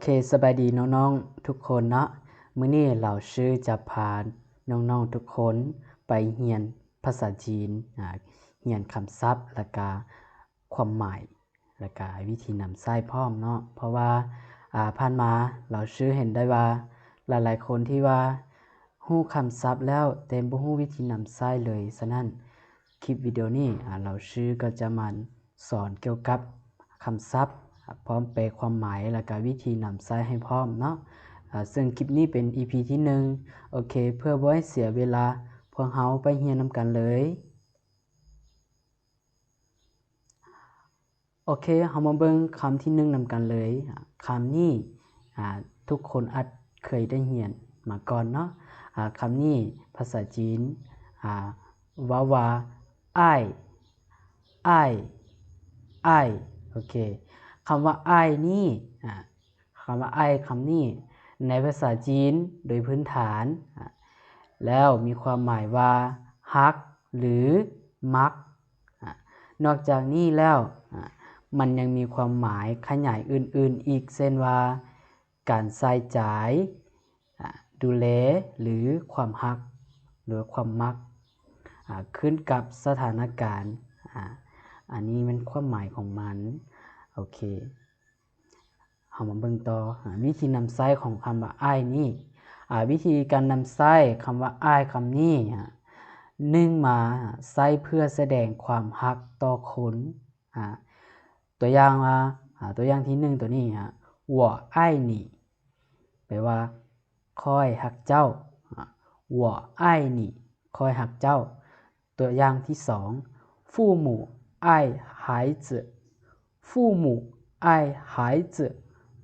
ເຄ ສະບາຍດີນ້ອງໆທຸກຄົນເນາະ. ມື້ນີ້ລາວຊື່ຈະພານ້ອງໆທຸກຄົນໄປຮຽນພາສາຈີນ, ອາ, ຮຽນຄຳສັບ ແລະກະຄວາມໝາຍ ແລະກະວິທີນຳໃຊ້ພ້ອມເນາະ. ເພາະວ່າ, ອາ, ຜ່ານມາລາວຊື່ເຫັນໄດ້ວ່າ ຫຼາຍໆຄົນທີ່ວ່າຮູ້ຄຳສັບແລ້ວ ແຕ່ບໍ່ຮູ້ວິທີນຳໃຊ້ເລີຍ. ສະນັ້ນ ຄລິບວິດີໂອນີ້, ອາ, ລາວຊື່ກໍຈະມາ ສອນກ່ຽວກັບຄຳສັບ, ພ້ອມແປຄວາມໝາຍ ແລະກະວິທີນຳໃຊ້ໃຫ້ພ້ອມເນາະ. ອາ, ເຊິ່ງຄລິບນີ້ເປັນ ອີພີ ທີໜຶ່ງ. ໂອເຄ, ເພື່ອບໍ່ໃຫ້ເສຍເວລາ, ພວກເຮົາໄປຮຽນນຳກັນເລີຍ. ໂອເຄ, ເຮົາມາເບິ່ງຄຳທີໜຶ່ງນຳກັນເລີຍ. ຄຳນີ້, ອາ, ທຸກຄົນອາດເຄີຍໄດ້ຮຽນມາກ່ອນເນາະ. ອາ, ຄຳນີ້ພາສາຈີນ, ອາ, ເວົ້າວ່າ ອ້າຍ ອ້າຍ ອ້າຍ. ໂອເຄ, ຄຳວ່າ ອ້າຍ ນີ້, ອາ, ຄຳວ່າ ອ້າຍ ຄຳນີ້ ໃນພາສາຈີນໂດຍພື້ນຖານ, ອາ, ແລ້ວມີຄວາມໝາຍວ່າ ຮັກ ຫຼື ມັກ. ອາ, ນອກຈາກນີ້ແລ້ວ, ອາ, ມັນຍັງມີຄວາມໝາຍຂະຫຍາຍອື່ນໆອີກ, ເຊັ່ນວ່າ ການໃສ່ໃຈ, ອາ, ດູແລ ຫຼື ຄວາມຮັກ ຫຼື ຄວາມມັກ, ອາ, ຂຶ້ນກັບສະຖານະການ. ອາ, ອັນນີ້ແມ່ນຄວາມໝາຍຂອງມັນ. ໂອເຄ, ເຮົາມາເບິ່ງຕໍ່. ອາ, ວິທີນຳໃຊ້ຂອງຄຳວ່າ ອ້າຍ ນີ້. ອາ, ວິທີການນຳໃຊ້ຄຳວ່າ ອ້າຍ ຄຳນີ້, ອາ, ໜຶ່ງມາ, ໃຊ້ເພື່ອສະແດງຄວາມຮັກຕໍ່ຄົນ. ອາ, ຕົວຢ່າງວ່າ, ອາ, ຕົວຢ່າງທີໜຶ່ງຕົວນີ້, ອາ, 我爱你 ແປວ່າ ຂ້ອຍຮັກເຈົ້າ. ອາ, 我爱你 ຂ້ອຍຮັກເຈົ້າ. ຕົວຢ່າງທີສອງ, 父母爱孩子 父母爱孩子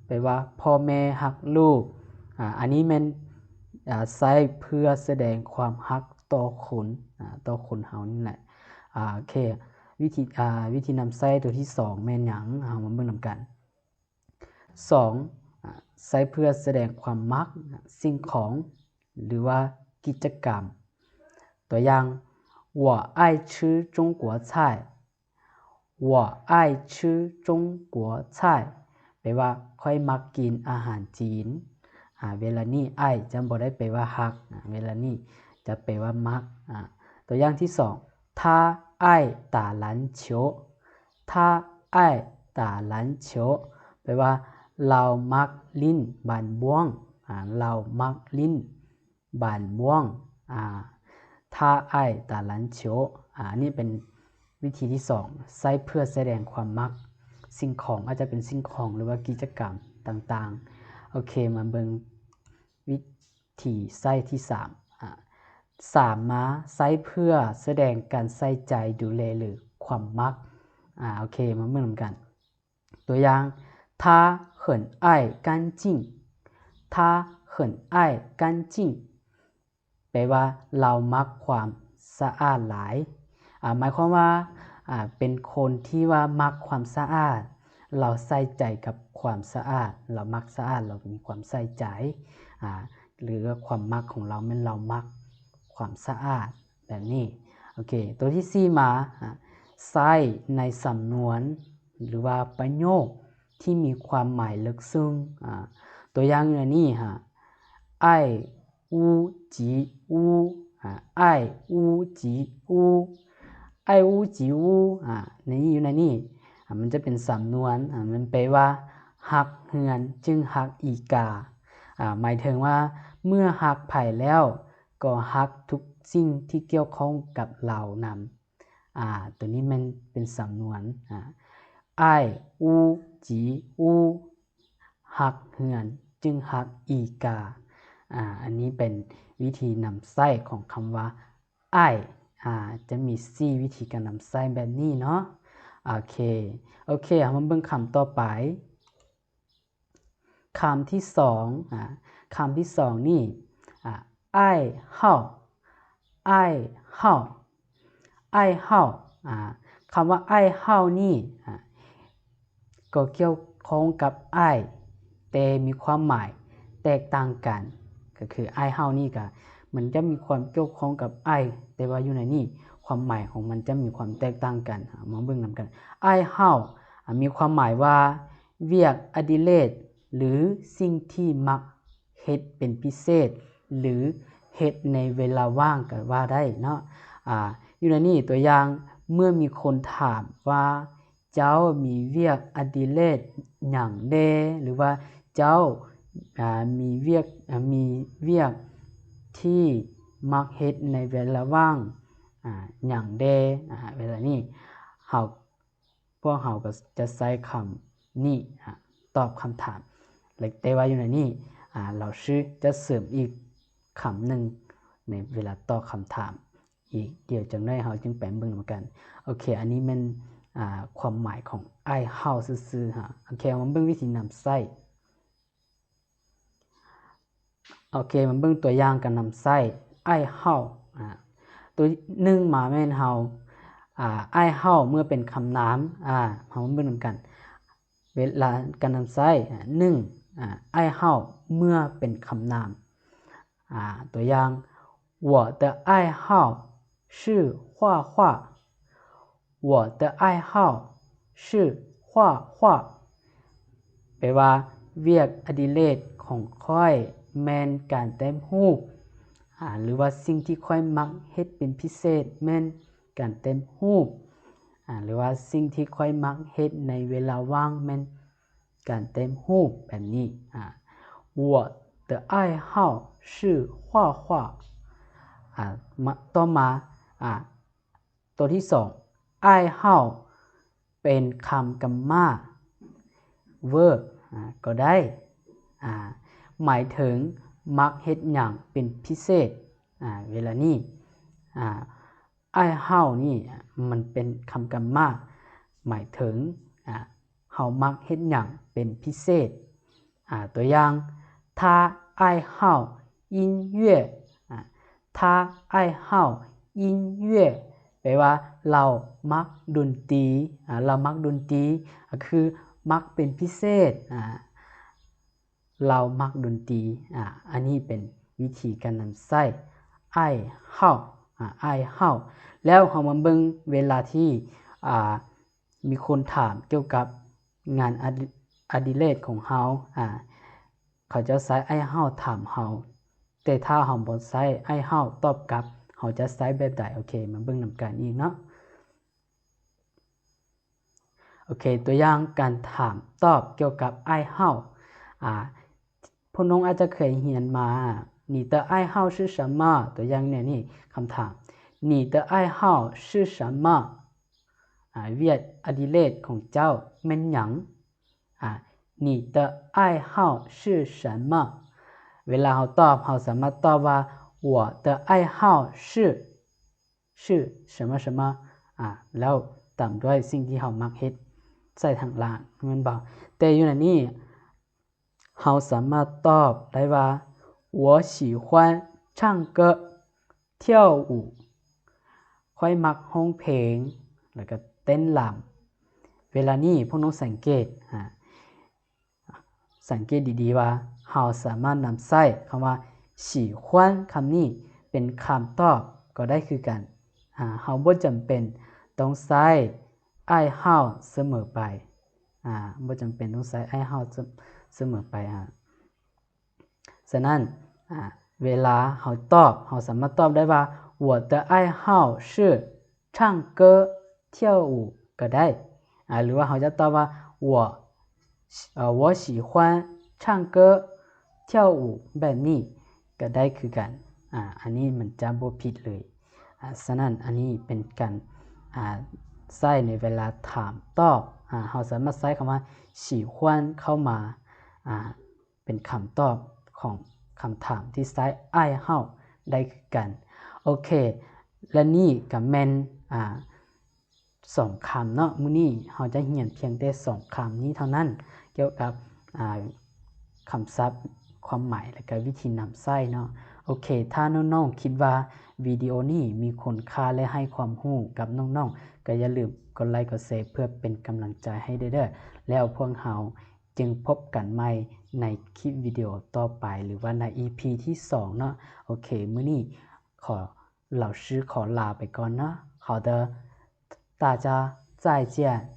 ແປວ່າ ພໍ່ແມ່ຮັກລູກ. ອາ, ອັນນີ້ແມ່ນ, ອາ, ໃຊ້ເພື່ອສະແດງຄວາມຮັກຕໍ່ຄົນ, ອາ, ຕໍ່ຄົນເຮົານີ້ແຫຼະ. ອາ, ໂອເຄ, ວິທີ, ອາ, ວິທີນຳໃຊ້ຕົວທີສອງແມ່ນຫຍັງ? ເຮົາມາເບິ່ງນຳກັນ. ສອງ, ອາ, ໃຊ້ເພື່ອສະແດງຄວາມມັກ, ສິ່ງຂອງ ຫຼືວ່າກິດຈະກຳ. ຕົວຢ່າງ, 我爱吃中国菜 我爱吃中国菜 ແປວ່າ ຂ້ອຍມັກກິນອາຫານຈີນ. ອາ, ເວລານີ້ 爱 ຈະບໍ່ໄດ້ແປວ່າຮັກ, ອາ, ເວລານີ້ຈະແປວ່າມັກ. ອາ, ຕົວຢ່າງທີສອງ, 他爱打篮球 他爱打篮球 ແປວ່າ ລາວມັກຫຼິ້ນບານບ້ວງ. ອາ, ລາວມັກຫຼິ້ນ ບານບ້ວງ. ອາ, 他爱打篮球. ອາ, ອັນນີ້ເປັນວິທີທີສອງ, ໃຊ້ເພື່ອສະແດງຄວາມມັກ. ສິ່ງຂອງ, ອາດຈະເປັນສິ່ງຂອງ ຫຼືວ່າກິດຈະກຳຕ່າງໆ. ໂອເຄ, ມາເບິ່ງວິທີໃຊ້ທີສາມ. ອາ, ສາມມາ, ໃຊ້ເພື່ອສະແດງການໃສ່ໃຈ, ດູແລ ຫຼື ຄວາມມັກ. ອາ, ໂອເຄ, ມາເບິ່ງນຳກັນ. ຕົວຢ່າງ, 他很爱干净 他很爱干净 ແປວ່າ ລາວມັກຄວາມສະອາດຫຼາຍ. ອາ, ໝາຍຄວາມວ່າ, ອາ, ເປັນຄົນທີ່ວ່າມັກຄວາມສະອາດ, ລາວໃສ່ໃຈກັບຄວາມສະອາດ, ລາວມັກສະອາດ, ລາວມີຄວາມໃສ່ໃຈ, ອາ, ຫຼືວ່າຄວາມມັກຂອງລາວແມ່ນລາວມັກຄວາມສະອາດ. ແບບນີ້. ໂອເຄ, ຕົວທີສີ່ມາ, ອາ, ໃຊ້ໃນສຳນວນ ຫຼືວ່າປະໂຫຍກທີ່ມີຄວາມໝາຍເລິກເຊິ່ງ. ອາ, ຕົວຢ່າງຢູ່ໃນນີ້, ອາ, 爱屋及乌 ອາ, 爱屋及乌 爱屋及乌 ອາ, ໃນນີ້ ຢູ່ໃນນີ້, ອາ, ມັນຈະເປັນສຳນວນ, ອາ, ມັນແປວ່າ ຮັກເຮືອນຈຶ່ງຮັກອີກາ. ອາ, ໝາຍເຖິງວ່າ ເມື່ອຮັກໃຜແລ້ວ ກໍຮັກທຸກສິ່ງທີ່ກ່ຽວຂ້ອງກັບລາວນຳ. ອາ, ຕົວນີ້ແມ່ນເປັນສຳນວນ, ອາ, 爱屋及乌 ຮັກເຮືອນຈຶ່ງຮັກອີກາ. ອາ, ອັນນີ້ເປັນວິທີນຳໃຊ້ຂອງຄຳວ່າ ອ້າຍ. ອາ, ຈະມີສີ່ວິທີການນຳໃຊ້ແບບນີ້ເນາະ. ໂອເຄ, ໂອເຄ, ເຮົາມາເບິ່ງຄຳຕໍ່ໄປ. ຄຳທີສອງ, ອາ, ຄຳທີສອງນີ້, ອາ, 爱好 爱好 爱好. ອາ, ຄຳວ່າ 爱好 ນີ້, ອາ, ກໍກ່ຽວຂ້ອງກັບ 爱 ແຕ່ມີຄວາມໝາຍແຕກຕ່າງກັນ. ກໍຄື 爱好 ນີ້ກໍ ມັນຈະມີຄວາມກ່ຽວຂ້ອງກັບ 爱 ແຕ່ວ່າຢູ່ໃນນີ້ ຄວາມໝາຍຂອງມັນຈະມີຄວາມແຕກຕ່າງກັນ. ເຮົາມາເບິ່ງນຳກັນ. 爱好 ອາ, ມີຄວາມໝາຍວ່າ ວຽກອະດິເລກ ຫຼືສິ່ງທີ່ມັກເຮັດເປັນພິເສດ ຫຼືເຮັດໃນເວລາວ່າງກໍວ່າໄດ້ເນາະ. ອາ ຢູ່ໃນນີ້ຕົວຢ່າງ ເມື່ອມີຄົນຖາມວ່າ ເຈົ້າມີວຽກອະດິເລກຫຍັງແດ່ ຫຼືວ່າເຈົ້າ ອາ ມີວຽກ ອາ ມີວຽກທີ່ມັກເຮັດໃນເວລາວ່າງ ອາ ຫຍັງແດ່ ອາ ເວລານີ້ເຮົາ ພວກເຮົາກໍຈະໃຊ້ຄຳນີ້ ອາ ຕອບຄຳຖາມ ແລະ ແຕ່ວ່າຢູ່ໃນນີ້ ອາ 老师ຈະເສີມອີກຄຳໜຶ່ງໃນເວລາຕອບຄຳຖາມອີກ. ດຽວຈັກໜ້ອຍເຮົາຈຶ່ງໄປເບິ່ງນຳກັນ. ໂອເຄ ອັນນີ້ແມ່ນ ອາ ຄວາມໝາຍຂອງ 爱好 ຊື່ໆ ຮະ. ໂອເຄ ເຮົາມາເບິ່ງວິທີນຳໃຊ້. ໂອເຄ ມາເບິ່ງຕົວຢ່າງການນຳໃຊ້爱好 ອາ ຕົວໜຶ່ງມາແມ່ນເຮົາ ອາ 爱好 ເມື່ອເປັນຄຳນາມ ອາ ເຮົາມາເບິ່ງນຳກັນ ເວລາການນຳໃຊ້ ອາ ໜຶ່ງ ອາ 爱好 ເມື່ອເປັນຄຳນາມ ອາ ຕົວຢ່າງ 我的爱好是画画 我的爱好是画画 ແປວ່າ ວຽກອະດິເລກຂອງຂ້ອຍແມ່ນການແຕ້ມຮູບ ອາ ຫຼືວ່າສິ່ງທີ່ຂ້ອຍມັກເຮັດເປັນພິເສດແມ່ນການແຕ້ມຮູບ ອາ ຫຼືວ່າສິ່ງທີ່ຂ້ອຍມັກເຮັດໃນເວລາວ່າງແມ່ນການແຕ້ມຮູບແບບນີ້ ອາ 我的爱好是画画 ອາ ມາ ຕໍ່ມາ ອາ ຕົວທີສອງ 爱好 ເປັນຄຳກຳມະ verb ອາ ກໍໄດ້ ອາ ໝາຍເຖິງມັກເຮັດຫຍັງເປັນພິເສດ ອາ ເວລານີ້ ອາ 爱好 ນີ້ ມັນເປັນຄຳກຳມະ ໝາຍເຖິງ ອາ ເຮົາມັກເຮັດຫຍັງເປັນພິເສດ ອາ ຕົວຢ່າງ 他爱好音乐 ອາ 他爱好音乐 ແປວ່າ ລາວມັກດົນຕີ ອາ ລາວມັກດົນຕີ ກໍຄືມັກເປັນພິເສດ ອາ ລາວມັກດົນຕີ ອາ ອັນນີ້ເປັນວິທີການນຳໃຊ້ 爱好 ອາ 爱好 ແລ້ວເຮົາມາເບິ່ງເວລາທີ່ ອາ ມີຄົນຖາມກ່ຽວກັບງານອະດິ ອະດິເລກຂອງເຮົາ ອາ ເຂົາເຈົ້າໃຊ້爱好ຖາມເຮົາ ແຕ່ຖ້າເຮົາບໍ່ໃຊ້爱好ຕອບກັບ ເຮົາຈະໃຊ້ແບບໃດ? ໂອເຄ ມາເບິ່ງນຳກັນອີກເນາະ. ໂອເຄ ຕົວຢ່າງການຖາມຕອບກ່ຽວກັບ爱好 ອາ ພວກນ້ອງອາດຈະເຄີຍຮຽນມາ 你的爱好是什么? ຕົວຢ່າງແນວນີ້ ຄຳຖາມ 你的爱好是什么? ອາ ວຽກອະດິເລກຂອງເຈົ້າແມ່ນຫຍັງ? ອາ 你的爱好是什么? ເວລາເຮົາຕອບ ເຮົາສາມາດຕອບວ່າ 我的爱好是 是什么什么 ອາ ແລ້ວຕາມດ້ວຍສິ່ງທີ່ເຮົາມັກເຮັດໃສ່ທາງຫຼັງ ແມ່ນບໍ່? ແຕ່ຢູ່ໃນນີ້ ເຮົາສາມາດຕອບໄດ້ວ່າ 我喜欢唱歌 跳舞 ຂ້ອຍມັກຮ້ອງເພງ ແລ້ວກໍເຕັ້ນລຳ. ເວລານີ້ພວກນ້ອງສັງເກດ ອາ ສັງເກດດີໆວ່າ ເຮົາສາມາດນຳໃຊ້ຄຳວ່າ 喜欢 ຄຳນີ້ເປັນຄຳຕອບກໍໄດ້ຄືກັນ. ອາ ເຮົາບໍ່ຈຳເປັນຕ້ອງໃຊ້ 爱好 ສະເໝີໄປ ອາ ບໍ່ຈຳເປັນຕ້ອງໃຊ້ 爱好 ສະເໝີໄປ ອາ ສະນັ້ນ ອາ ເວລາເຮົາຕອບ ເຮົາສາມາດຕອບໄດ້ວ່າ 我的爱好是唱歌跳舞 ກໍໄດ້ ອາ ຫຼືວ່າເຮົາຈະຕອບວ່າ 我 ເອີ 我喜欢唱歌跳舞 ແບບນີ້ກໍໄດ້ຄືກັນ ອາ ອັນນີ້ມັນຈະບໍ່ຜິດເລີຍ. ອາ ສະນັ້ນ ອັນນີ້ເປັນການ ອາ ໃຊ້ໃນເວລາຖາມຕອບ ອາ ເຮົາສາມາດໃຊ້ຄຳວ່າ 喜欢 ເຂົ້າມາ ອາ ເປັນຄຳຕອບຂອງຄຳຖາມທີ່ໃຊ້ 爱好 ໄດ້ຄືກັນ. ໂອເຄ ແລະນີ້ກໍແມ່ນ ອາ ສອງຄຳເນາະ. ມື້ນີ້ເຮົາຈະຮຽນພຽງແຕ່ສອງຄຳນີ້ເທົ່ານັ້ນ ກ່ຽວກັບ ອາ ຄຳສັບ, ຄວາມໝາຍ ແລະກະວິທີນຳໃຊ້ເນາະ. ໂອເຄ ຖ້ານ້ອງໆຄິດວ່າວິດີໂອນີ້ມີຄຸນຄ່າ ແລະໃຫ້ຄວາມຮູ້ກັບນ້ອງໆ ກໍຢ່າລືມກົດໄລກ໌ ກົດແຊ ເພື່ອເປັນກຳລັງໃຈໃຫ້ເດີ້. ແລ້ວພວກເຮົາຈຶ່ງພົບກັນໃໝ່ໃນຄລິບວິດີໂອຕໍ່ໄປ ຫຼືວ່າໃນອີພີທີສອງເນາະ. ໂອເຄ ມື້ນີ້ຂໍ 老师ຂໍລາໄປກ່ອນເນາະ. 好的，大家再见。